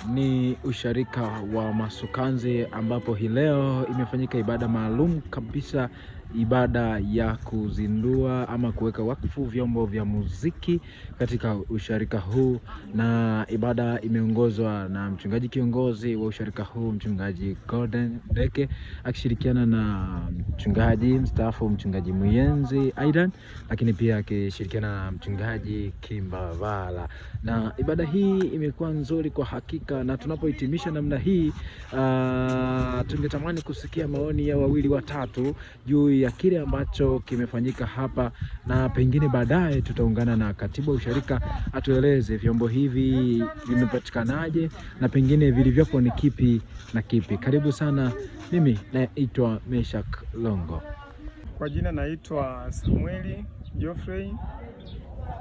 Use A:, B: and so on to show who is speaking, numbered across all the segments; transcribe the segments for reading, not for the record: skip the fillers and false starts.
A: Ni usharika wa Masukanzi ambapo hii leo imefanyika ibada maalum kabisa, ibada ya kuzindua ama kuweka wakfu vyombo vya muziki katika usharika huu, na ibada imeongozwa na mchungaji kiongozi wa usharika huu, Mchungaji Golden Beke, akishirikiana na mchungaji mstaafu Mchungaji Muyenzi Aidan, lakini pia akishirikiana na Mchungaji Kimbavala. Na ibada hii imekuwa nzuri kwa hakika, na tunapohitimisha namna hii, tungetamani kusikia maoni ya wawili watatu juu ya kile ambacho kimefanyika hapa, na pengine baadaye tutaungana na katibu wa usharika atueleze vyombo hivi vimepatikanaje na pengine vilivyopo ni kipi na kipi. Karibu sana, mimi naitwa Meshak Longo.
B: Kwa jina naitwa Samueli Geoffrey,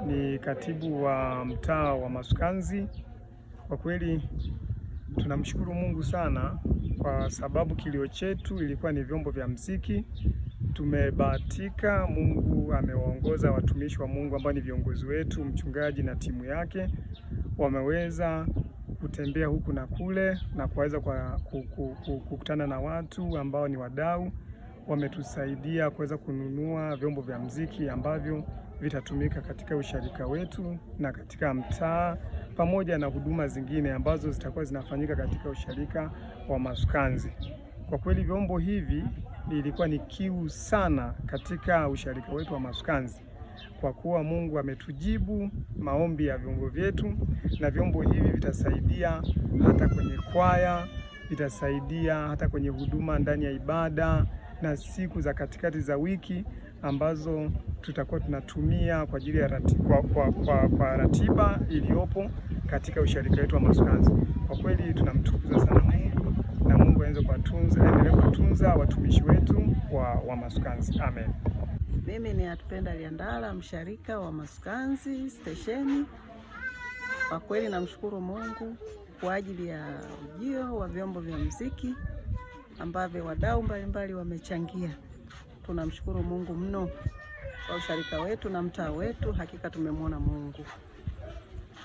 B: ni katibu wa mtaa wa Masukanzi. Kwa kweli tunamshukuru Mungu sana kwa sababu kilio chetu ilikuwa ni vyombo vya mziki. Tumebahatika, Mungu amewaongoza watumishi wa Mungu ambao ni viongozi wetu, mchungaji na timu yake, wameweza kutembea huku na kule na kuweza kukutana na watu ambao ni wadau, wametusaidia kuweza kununua vyombo vya mziki ambavyo vitatumika katika usharika wetu na katika mtaa pamoja na huduma zingine ambazo zitakuwa zinafanyika katika usharika wa Masukanzi. Kwa kweli vyombo hivi ilikuwa ni kiu sana katika usharika wetu wa Masukanzi, kwa kuwa Mungu ametujibu maombi ya vyombo vyetu, na vyombo hivi vitasaidia hata kwenye kwaya, vitasaidia hata kwenye huduma ndani ya ibada na siku za katikati za wiki ambazo tutakuwa tunatumia kwa ajili ya kwa ratiba iliyopo katika usharika wetu wa Masukanzi. Kwa kweli tunamtukuza sana Mungu na Mungu aendelee kuwatunza, aendelee kuwatunza watumishi wetu wa Masukanzi. Amen.
C: Mimi ni Atupenda Liandala, msharika wa Masukanzi stesheni. Kwa kweli namshukuru Mungu kwa ajili ya ujio wa vyombo vya muziki ambavyo wadau mbalimbali wamechangia. Tunamshukuru Mungu mno kwa usharika wetu na mtaa wetu, hakika tumemwona Mungu,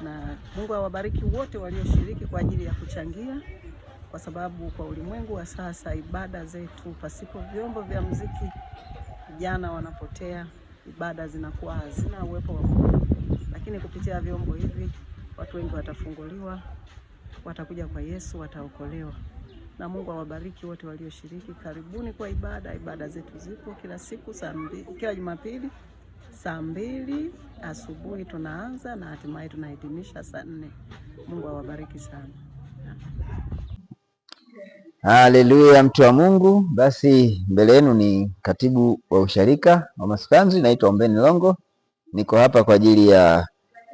C: na Mungu awabariki wote walioshiriki kwa ajili ya kuchangia, kwa sababu kwa ulimwengu wa sasa ibada zetu pasipo vyombo vya muziki, vijana wanapotea, ibada zinakuwa hazina uwepo wa Mungu, lakini kupitia vyombo hivi watu wengi watafunguliwa, watakuja kwa Yesu, wataokolewa. Na Mungu awabariki wote walioshiriki. Karibuni kwa ibada. Ibada zetu zipo kila siku saa 2, kila Jumapili saa 2 asubuhi tunaanza na hatimaye tunahitimisha saa 4. Mungu awabariki sana.
D: Haleluya, mtu wa Mungu. Basi mbele yenu ni katibu wa usharika wa Masukanzi, naitwa Ombeni Longo. Niko hapa kwa ajili ya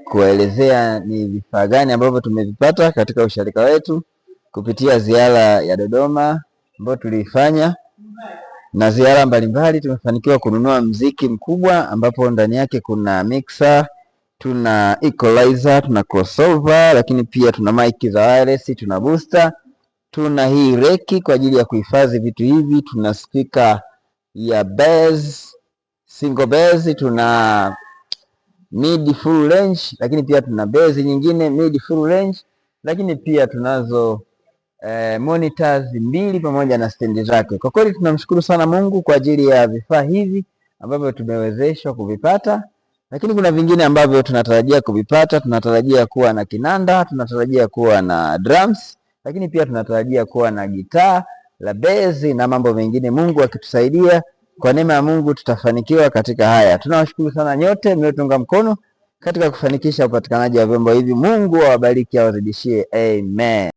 D: kuwaelezea ni vifaa gani ambavyo tumevipata katika usharika wetu kupitia ziara ya Dodoma ambayo tuliifanya na ziara mbalimbali. Tumefanikiwa kununua mziki mkubwa ambapo ndani yake kuna mixer, tuna equalizer, tuna crossover, lakini pia tuna mic za wireless, tuna booster, tuna hii reki kwa ajili ya kuhifadhi vitu hivi, tuna speaker ya bass, single bass, tuna mid full range, lakini pia tuna bass nyingine mid full range, lakini pia tunazo monitors mbili pamoja na stendi zake. Kwa kweli tunamshukuru sana Mungu kwa ajili ya vifaa hivi ambavyo tumewezeshwa kuvipata, lakini kuna vingine ambavyo tunatarajia kuvipata. Tunatarajia kuwa na kinanda, tunatarajia kuwa na drums, lakini pia tunatarajia kuwa na gitaa la bezi na mambo mengine. Mungu akitusaidia, kwa neema ya Mungu tutafanikiwa katika haya. Tunawashukuru sana nyote mliotunga mkono katika kufanikisha upatikanaji wa vyombo hivi. Mungu awabariki, awazidishie. Amen.